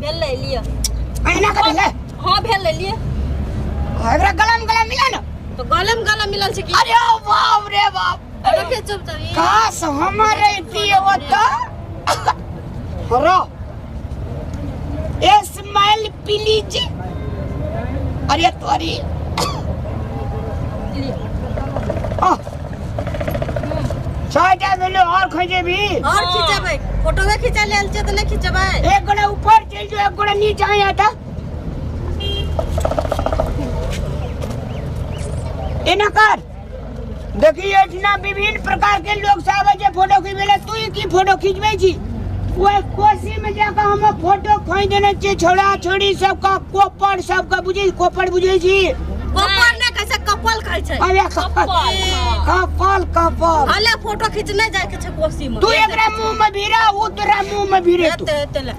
भेलै लिअ। एना के भेलै? हाँ, भेलै, लिअ। एकरा गला में गला मिला ना। तो गले में गला मिलल छै की? अरे बाप रे बाप। रखे चुपचाप ई। काश हमर रहितियै ओतऽ। रो स्माइल प्लीज। अरे तोरी छटा भेलो, और खजेबी? और खिंचेबै, फोटोवे खिंचा लेल छै तऽ नहि खिंचेबै? एक गोड़ा ऊपर चल जो, एक गोड़ा नीचा आया था। एना कर, देखी, एहिठिना विभिन्न प्रकार के लोग सब आबै छै फोटो खिचबै लए। तू की फोटो खिचबै छी? ओहि कोसी में जाकर हम फोटो खोइ देने छियै छौड़ा छौड़ी सबके, कोपर सबके। बुझै कोपर? बुझै छी? कपल नहि कहै छै, कपल कहै छै। अरे कपल, कपल, कपल। हले फोटो खिचने जाय के छै कोसी में। तू एकरा मुंह में भिड़ा, उ तोरा मुंह में भिड़े तू। एते एते ले।